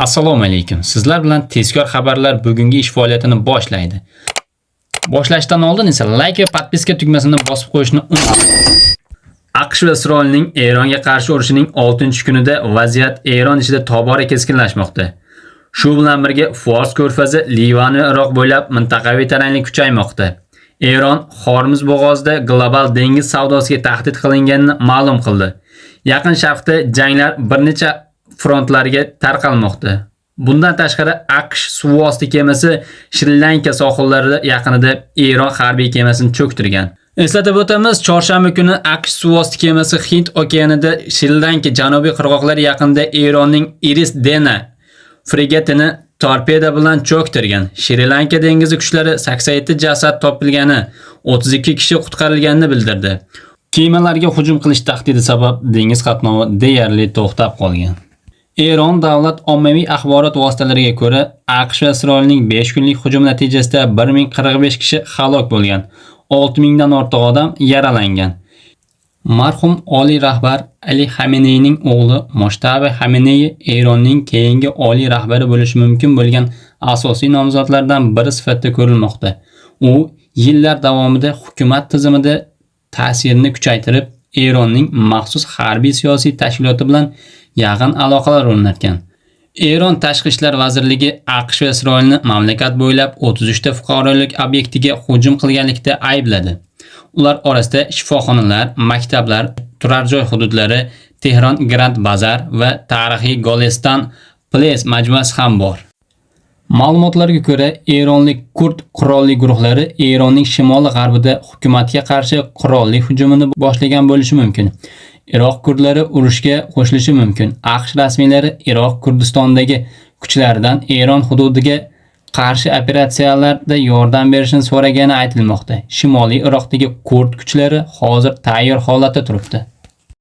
Assalomu alaykum. Sizlar bilan tezkor xabarlar bugungi ish faoliyatini boshlaydi. Boshlashdan oldin esa like va podpiska tugmasini bosib qo'yishni unutmang. AQSh va Isroilning Eronga qarshi urushining 6-kunida vaziyat Eron ichida tobora keskinlashmoqda. Shu bilan birga Fors ko'rfazi, Livan va Iroq bo'ylab mintaqaviy taranglik kuchaymoqda. Eron Hormuz bo'g'ozida global dengiz savdosiga tahdid qilinganini ma'lum qildi. Yaqin Sharqda janglar bir necha frontlarga tarqalmoqda. Bundan tashqari AQSh suvosti kemasi Shri-Lanka sohillari yaqinida Eron harbiy kemasini cho'ktirgan. Eslatib o'tamiz, chorshanba kuni AQSh suvosti kemasi Hind okeanida Shri-Lanka janubiy qirg'oqlari yaqinida Eronning Iris Dena fregatini torpeda bilan cho'ktirgan. Shri-Lanka dengizi kuchlari 87 jasad topilgani, 32 kishi qutqarilganini bildirdi. Kemalarga hujum qilish tahdidi sabab dengiz qatnovi deyarli to'xtab qolgan. Eron davlat ommaviy axborot vositalariga ko'ra, AQSh va Isroilning 5 kunlik hujumi natijasida 1045 kishi halok bo'lgan, 6000 dan ortiq odam yaralangan. Marhum oliy rahbar Ali Xameneyning o'g'li Mojtaba Xameney Eronning keyingi oliy rahbari bo'lishi mumkin bo'lgan asosiy nomzodlardan biri sifatida ko'rilmoqda. U yillar davomida hukumat tizimida ta'sirini kuchaytirib, Eronning maxsus harbiy siyosiy tashkiloti bilan yaqin aloqalar o'rnatgan. Eron Tashqi ishlar vazirligi AQSh va Isroilni mamlakat bo'ylab 33 ta fuqarolik obyektiga hujum qilganlikda aybladi. Ular orasida shifoxonalar, maktablar, turar joy hududlari, Tehron Grand Bazar va tarixiy Golestan Place majmuasi ham bor. Ma'lumotlarga ko'ra, eronlik kurd qurolli guruhlari Eronning shimoli-g'arbida hukumatga qarshi qurolli hujumini boshlagan bo'lishi mumkin. Iroq kurdlari urushga qo'shilishi mumkin. AQSh rasmiylari Iroq Kurdistonidagi kuchlaridan Eron hududiga qarshi operatsiyalarda yordam berishini so'ragani aytilmoqda. Shimoliy Iroqdagi kurd kuchlari hozir tayyor holatda turibdi.